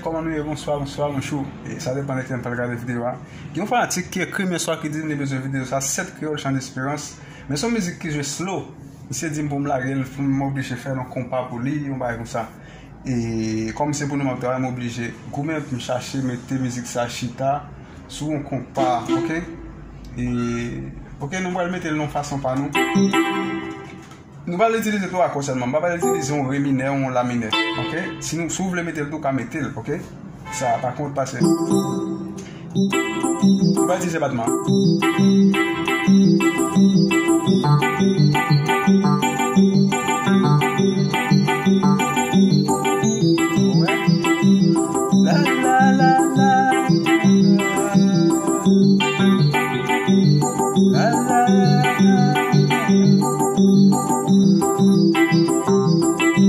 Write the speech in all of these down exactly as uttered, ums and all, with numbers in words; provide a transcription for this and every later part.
Kòman nou ye? Bonswa, bonswa, bonjou. E sa depann de kilè n pral gade videyo a. Gen yon fanatik ki ekri m yèswa ki di m li bezwen videyo sa, Sèt Kreyòl Chan Desperans. Men se yon mizik ki jwe slow. Misye di m pou m lage l, pou m oblije fè yon konpa pou li, yon bagay konsa. E kòm se pou nou m ap travay, m oblije goumen pou m chache mete mizik sa chita sou yon konpa, oke? E, oke, nou pral mete l nan fason pa nou. Nou pral itilize twa akò sèlman. M pa pral itilize yon re minè, yon la minè. Oke? Si nou, si w vle mete l tou, w ka mete l, oke? Sa pa kont pase. Nou pral itilize batman. Wè. La, la, la, la. La, la, la, la.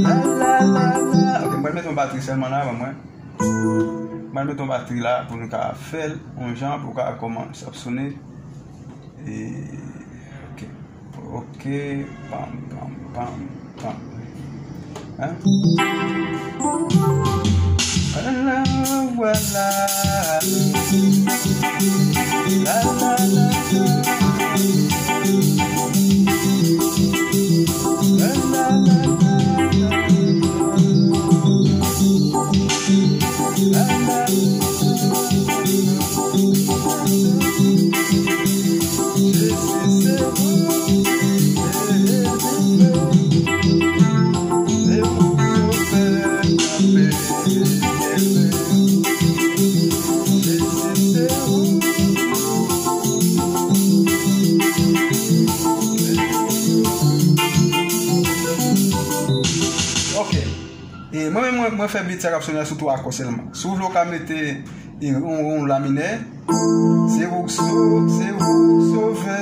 La, la, la, la. Ok, mwen mete yon batri sèlman la, ban mwen. Mwen mete yon batri la pou nou ka fè l yon jan pou ka kòmanse ap sone. E, ok. Ok. Pam, pam, pam, pam. Hein? Ala, vwala. La, la, la, la. La, la, la, la, la. La, la, la, la, la. Jezi se ou, se ou sovè k ap kenbe. Jezi se ou. Ok. E mwen menm, mwen, mwen fè beat sa k ap sone a sou twa akò sèlman. Si w vle, w ka mete, e, yon, yon la minè. Se ou k so-, se ou k sovè,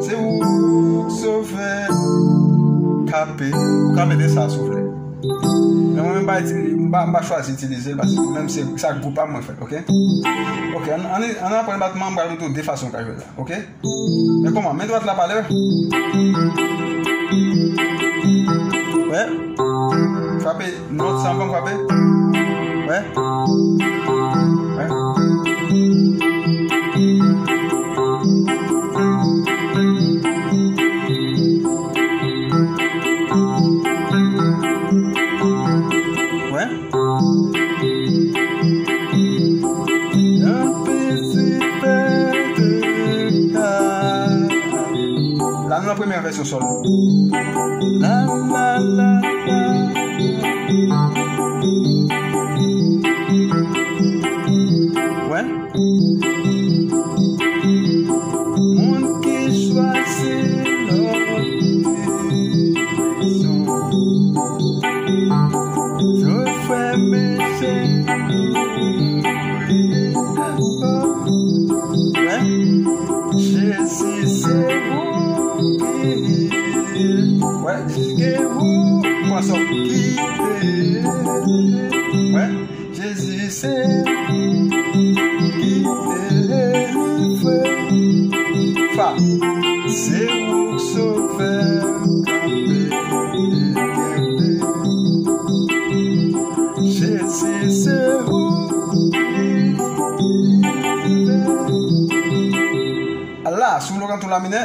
se ou k sovè k ap, ou ka mete sa si w vle. Men mwen menm, m pa itili-, m pa, m pa chwazi itilize l, paske mwen menm se, se ak gwoup pa m mwen fè l, ok? Ok, ann, ann, ann aprann batman, m pral montre w de fason w ka jwe l la, ok? Men kòman? Men dwat la pale. Wè. Frape nòt sa anvan, frape. Wè. Wè. Wè. Yon piti pè de ka. La, nou nan premyè vèsyon sòl. La, la, la, la. Wè. Moun ki chwazi lòt direksyon, yo fè mechan. Wè. Jezi se ou ki, wè, ke ou pran sa w kite. Wè. Jezi se ou ki delivre. Fa. Se ou k sove, kanpe, kenbe. Jezi se ou ki delivre. Ala, si w vle w ka tou la minè.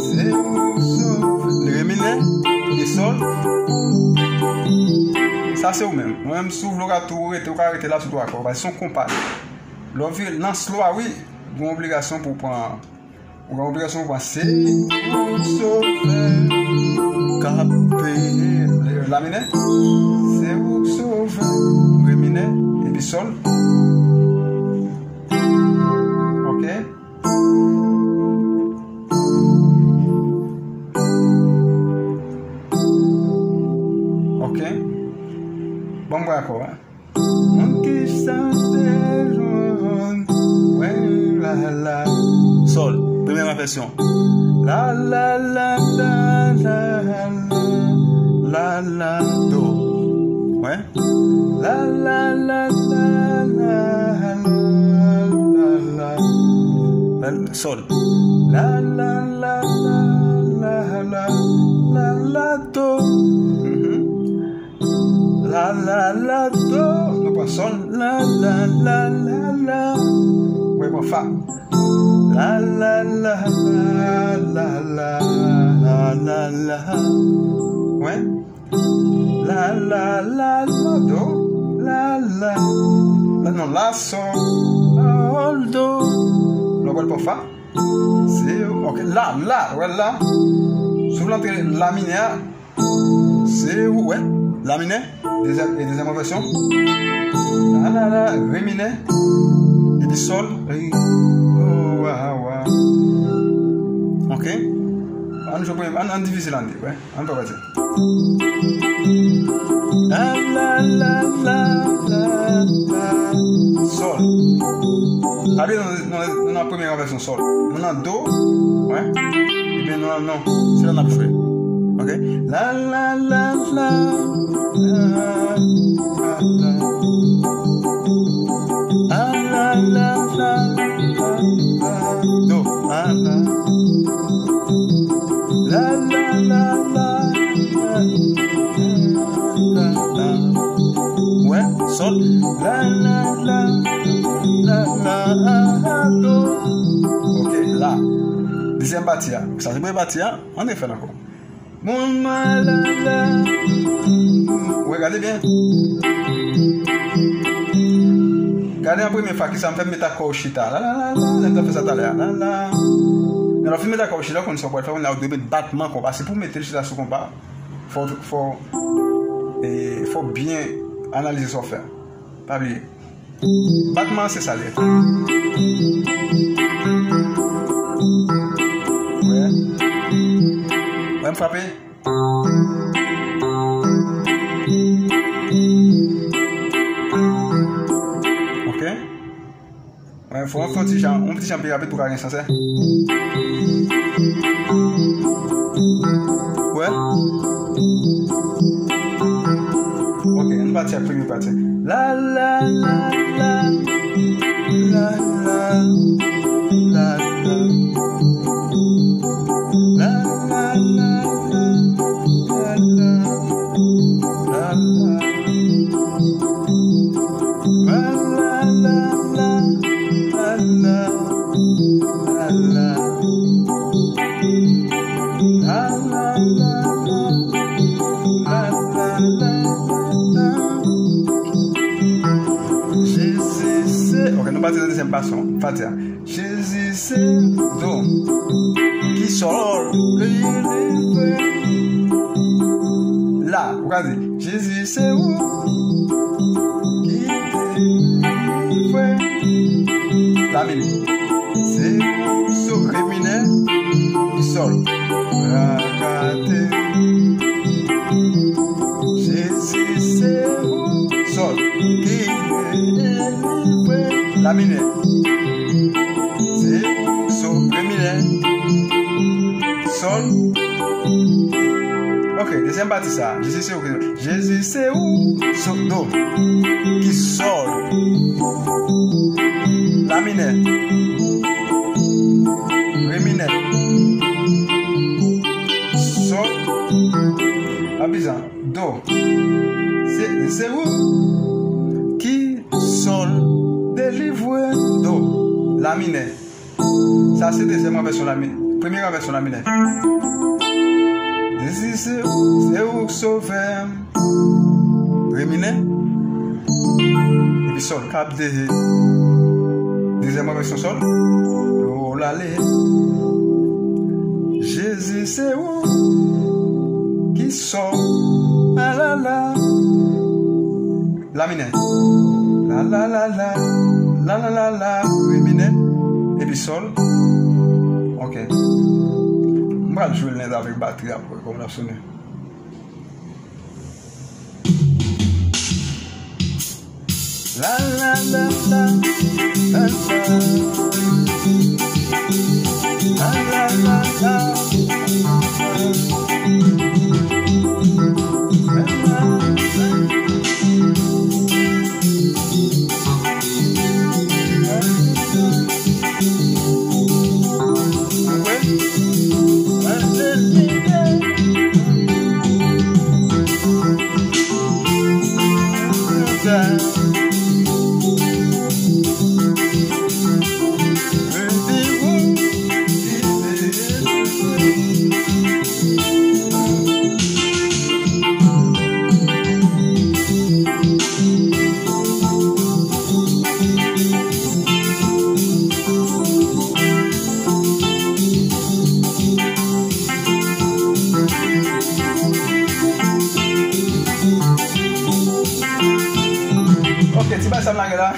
Se ou k sove. Re minè, e sòl. Sa se ou menm. Mwen menm, si w vle w ka tou rete, w ka rete la sou twa akò. Paske se yon konpa. Lè w vire nan slow a, wi, gen yon obligasyon pou w pran, ou gen yon obligasyon pou w pran se ou k sove, kanpe, la minè. Se ou k sove, re minè, epi sòl. Ok. Ok. Bon, m pran akò a. Moun ki chante jwenn, wè, la, la. Sòl, premyè vèsyon. La, la, la, la, la, la, la, la, do. Wè. La, la, la, la, la, la, la, la. La, sòl. La, la, la, la, la, la, la, do. Mhm. La, la, la, do. Nou pran Sòl, la, la, la, la, la. Wè, pran fa. La, la, la, la, la, la, la, la. Wè. La, la, la, la, do, la, la. La, non, la, sòl, la, do. La, w pral pran fa. Se, ok, la, la, wè la. Si w vle antre la minè a, se ou, wè, la minè, dezyèm, e dezyèm envèsyon. La, la, la, re minè, epi sòl, re, o, wa, wa. Ok? Ann jwe premye, ann, ann divize l an de, wè. Ann pa pati. La, la, la, la, la, sòl. Gade nou, nou, nou nan premye envèsyon sòl. Nou nan do, wè. Ebyen nou nan non. Se la n ap jwe. Ok? La, la, la, la, la, la. A, la, la, la, la, la, do, a, la. La, la, la, la, la, la, la. Wè, sòl. La, la, la, la, la, a, do. Ok, la. Dezyèm pati a. Sa se premye pati a. Ann refè l ankò. Moun malad la. Wè, gade byen. Gade an premye fwa, kisa m fè, m met akò chita. La, la, la, la, lè m t ap fè sa talè a. La, la. Lè w fin met akò chita, w konn sa w pral fè, kounye a w dwe met batman konpa. Se pou w mete l chita sou konpa, fò, fò, e, fò w byen analize sa w fè a. Pa bliye. Batman an se sa l ye. Wè. Wè m frape. Ok. Wè, fò w fè yon ti jan, yon ti jan pi rapid pou w ka gen sansè. Wè. Ok, ann pati ak premye pati. La, la, la, la. La, la, la, la. La, la, la, la, la, la. La, la. La, la, la, la, la, la. La, la, la, la, la, la, la. La, la, la, la, la, la, la. Jezi se, ok, nou pati nan dezyèm pati a. Jezi se do, ki sòl, delivre. La, ou ka di, Jezi se ou ki delivre. La minè. Se ou, so, re minè, sòl. Rakate. Jezi se ou, sòl, ki delivre. La minè. Se ou, so, re minè, sòl. Ok, dezyèm pati sa. Jezi se ou ki, Jezi se ou, so, do, ki sòl. La minè. Re minè. Sòl. Pa bizan. Do. Se, se ou ki sòl, delivre, do, la minè. Sa se dezyèm ranvèsyon la minè. Premye ranvèsyon la minè. Jezi se ou, se ou k sovè m. Re minè. Epi sòl, k ap de. Dezyèm ranvèsyon sòl. O la le. Jezi se ou ki sòl. A la la. La minè. La, la, la, la. La, la, la, la. Re minè. Epi sòl. Ok. M pral jwe l nèt avèk batri a pou wè kòman l ap sonnen. La, la, la, la. La, la. La, la, la, la. Bagay sa m lage la.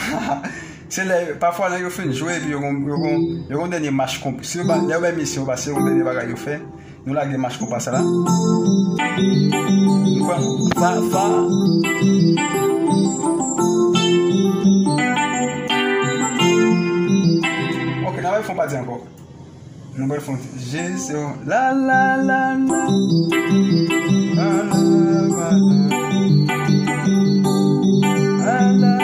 Se lè, pafwa, lè yo fin jwe, epi yo gon, yo gon, yo gon dènye mach konp-, si yo ba, lè yo bay misyon, yo pase yon dènye bagay yo fè, nou lage mach konpa sa la. Nou pran fa, fa. Ok, n a fè yon pati ankò. Nou pral fè yon ti je, se yon la, la, la, la. La, la, la, la. La, la, la.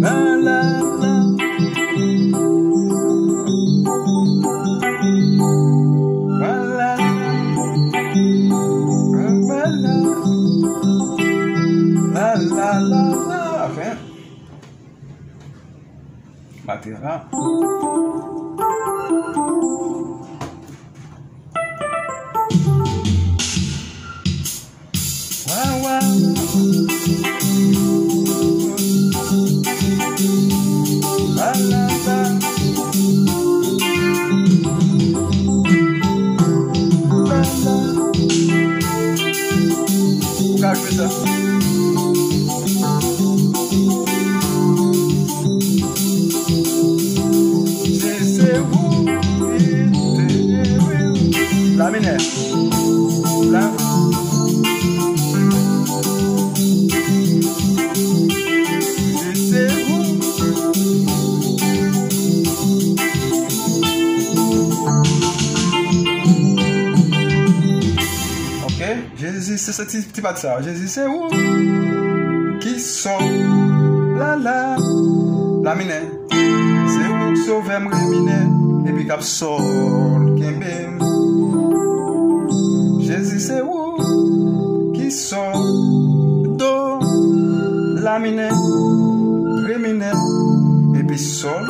La, la, la. La, la, la. La, la, la. La, la, la, la. Anfen. Batri la. Wa, wa. La, la, la. La, la. Ou ka jwe sa. Si se ou ki te, la minè. La. Si se ou. Ok. Jezi, se sa ti, ti pati sa. Jezi, se ou ki sò, la, la, la minè. Se ou k sovè m, re minè, epi k ap sòl kenbe m. Jezi, se ou ki sò, do, la minè, re minè, epi sòl.